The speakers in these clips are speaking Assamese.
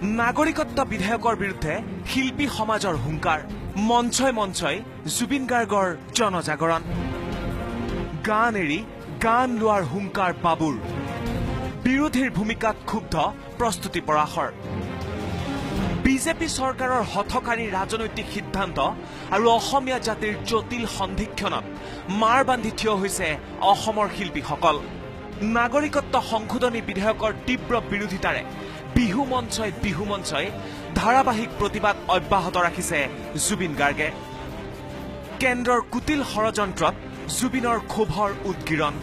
নাগৰিকত্ব বিধেয়কৰ বিৰুদ্ধে শিল্পী সমাজৰ হুংকাৰ। মঞ্চই মঞ্চই জুবিন গাৰ্গৰ জনজাগৰণ। গান এৰি গান লোৱাৰ হুংকাৰ বাবুৰ। বিৰোধীৰ ভূমিকাত ক্ষুব্ধ প্ৰস্তুতি পৰাশৰ। বিজেপি চৰকাৰৰ হঠকাৰী ৰাজনৈতিক সিদ্ধান্ত আৰু অসমীয়া জাতিৰ জটিল সন্ধিক্ষণত মাৰ বান্ধি থিয় হৈছে অসমৰ শিল্পীসকল। নাগৰিকত্ব সংশোধনী বিধেয়কৰ তীব্ৰ বিৰোধিতাৰে বিহু মঞ্চই বিহু মঞ্চই ধাৰাবাহিক প্ৰতিবাদ অব্যাহত ৰাখিছে জুবিন গাৰ্গে। কেন্দ্ৰৰ কুটিল ষড়যন্ত্ৰত জুবিনৰ ক্ষোভৰ উদ্গীৰণ।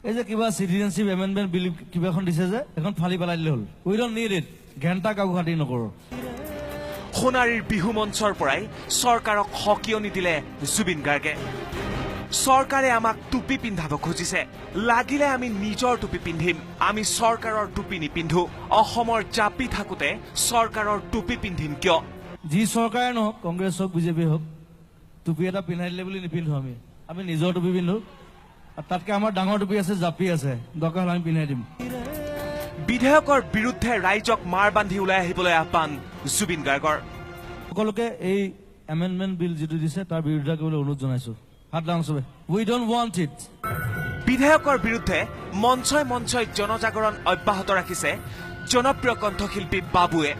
এই যে কিবা চিটিজেনশ্বিপ এমেণ্ডমেণ্ট বিল কিবা এখন দিছে যে, এখন ফালি পেলাই দিলে হ'ল। We don't need it. ঘেণ্টা কাকো খাতি নকৰোঁ। সোণাৰীৰ বিহু মঞ্চৰ পৰাই চৰকাৰক সকিয়নি দিলে জুবিন গাৰ্গে। চৰকাৰে আমাক টুপি পিন্ধাব খুজিছে, লাগিলে আমি নিজৰ টুপি পিন্ধিম, আমি চৰকাৰৰ টুপি নিপিন্ধো। অসমৰ জাপি থাকোতে চৰকাৰৰ টুপি পিন্ধিম কিয়? যি চৰকাৰে নহওক, কংগ্ৰেছ হওক, বিজেপি হওক, টুপি এটা পিন্ধাই দিলে বুলি নিপিন্ধো আমি। আমি নিজৰ টুপি পিন্ধো আৰু তাতকে আমাৰ ডাঙৰ টুপি আছে, জাপি আছে, দৰকাৰ হ'লে আমি পিন্ধাই দিম। বিধেয়কৰ বিৰুদ্ধে ৰাইজক মাৰ বান্ধি ওলাই আহিবলৈ আহ্বান জুবিন গাৰ্গৰ। সকলোকে এই এমেণ্ডমেণ্ট বিল যিটো দিছে, তাৰ বিৰোধিতা কৰিবলৈ অনুৰোধ জনাইছো। হাত দাং চবে। We don't want it. বিধেয়কৰ বিৰুদ্ধে মঞ্চই মঞ্চই জনজাগৰণ অব্যাহত ৰাখিছে জনপ্ৰিয় কণ্ঠশিল্পী বাবুৱে।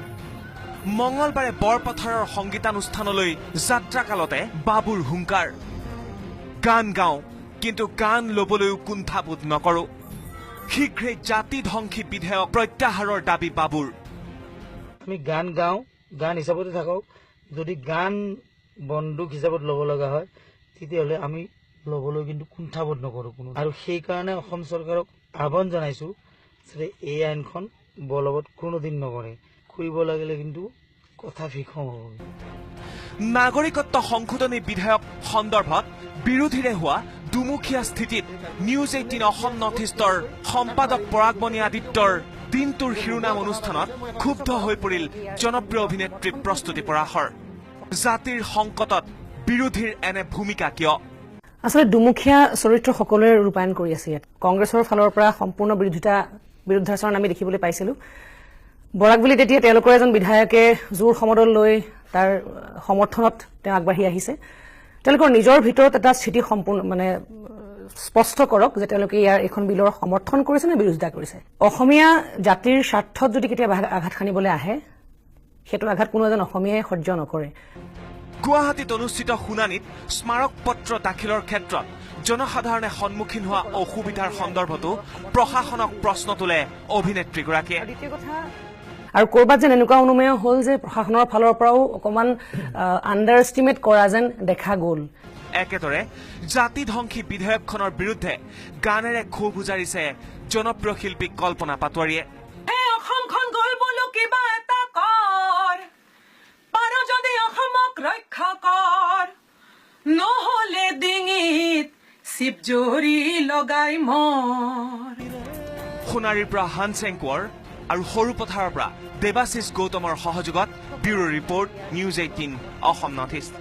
মঙলবাৰে বৰপথাৰৰ সংগীতানুষ্ঠানলৈ যাত্ৰাকালতে বাবুৰ হুংকাৰ, গান গাওঁ, কিন্তু গান ল'বলৈও কুণ্ঠাবোধ নকৰো। শীঘ্ৰে জাতি ধ্বংসী বিধেয়ক প্ৰত্যাহাৰৰ দাবী বাবুৰ। আমি গান গাওঁ, গান হিচাপতে থাকক। যদি গান বন্দুক হিচাপত ল'ব লগা হয়, তেতিয়াহ'লে আমি ল'বলৈ কিন্তু কুণ্ঠাবোধ নকৰোঁ কোনো। আৰু সেইকাৰণে অসম চৰকাৰক আহ্বান জনাইছোঁ যাতে এই আইনখন বলবৎ কোনোদিন নকৰে। কৰিব লাগিলে কিন্তু কথা ভীষণ হ'ব। নাগৰিকত্ব সংশোধনী বিধেয়ক সন্দৰ্ভত বিৰোধীৰে হোৱা দুমুখীয়া স্থিতিত নিউজ 18 অসম নৰ্থ ইষ্টৰ সম্পাদক পৰাগমণি আদিত্যৰ দিনটোৰ শিৰোনাম অনুষ্ঠানত ক্ষুব্ধ হৈ পৰিল জনপ্ৰিয় অভিনেত্ৰী প্ৰস্তুতি পৰাশৰ। জাতিৰ সংকটত বিৰোধীৰ এনে ভূমিকা কিয়? আচলতে দুমুখীয়া চৰিত্ৰ সকলোৱে ৰূপায়ণ কৰি আছে ইয়াত। কংগ্ৰেছৰ ফালৰ পৰা সম্পূৰ্ণ বিৰোধিতা, বিৰুদ্ধাচৰণ আমি দেখিবলৈ পাইছিলো বৰাকভেলীত। তেতিয়া তেওঁলোকৰ এজন বিধায়কে জোৰ সমদল লৈ তাৰ সমৰ্থনত তেওঁ আগবাঢ়ি আহিছে। তেওঁলোকৰ নিজৰ ভিতৰত এটা স্থিতি সম্পূৰ্ণ মানে স্পষ্ট কৰক যে তেওঁলোকে ইয়াৰ এইখন বিলৰ সমৰ্থন কৰিছে নে বিৰোধিতা কৰিছে। অসমীয়া জাতিৰ স্বাৰ্থত যদি কেতিয়াবা আঘাত সানিবলৈ আহে, সেইটো আঘাত কোনো এজন অসমীয়াই সহ্য নকৰে। গুৱাহাটীত অনুষ্ঠিত শুনানিত স্মাৰক পত্ৰ দাখিলৰ ক্ষেত্ৰত জনসাধাৰণে সন্মুখীন হোৱা অসুবিধাৰ সন্দৰ্ভতো প্ৰশাসনক প্ৰশ্ন তোলে অভিনেত্ৰীগৰাকীয়ে। আৰু দ্বিতীয় কথা, আৰু ক'ৰবাত যেন এনেকুৱা অনুমেয় হ'ল যে প্ৰশাসনৰ ফালৰ পৰাও অকণমান আণ্ডাৰ এষ্টিমেট কৰা যেন দেখা গ'ল। একেদৰে জাতি ধ্বংসী বিধেয়কখনৰ বিৰুদ্ধে গানেৰে ক্ষোভ উজাৰিছে জনপ্ৰিয় শিল্পী কল্পনা পাটোৱাৰীয়ে। হে অসমখন গ'ল বোলো, কিবা এটা কৰ, পাৰ যদি অসমক ৰক্ষা কৰ, নহ'লে ডিঙিত চিপজৰি লগাই মৰ। সোণাৰীৰ পৰা হানচেং কোঁৱৰ আৰু সৰুপথাৰৰ পৰা দেৱাশিষ গৌতমৰ সহযোগত bureau report, news 18 Assam north east.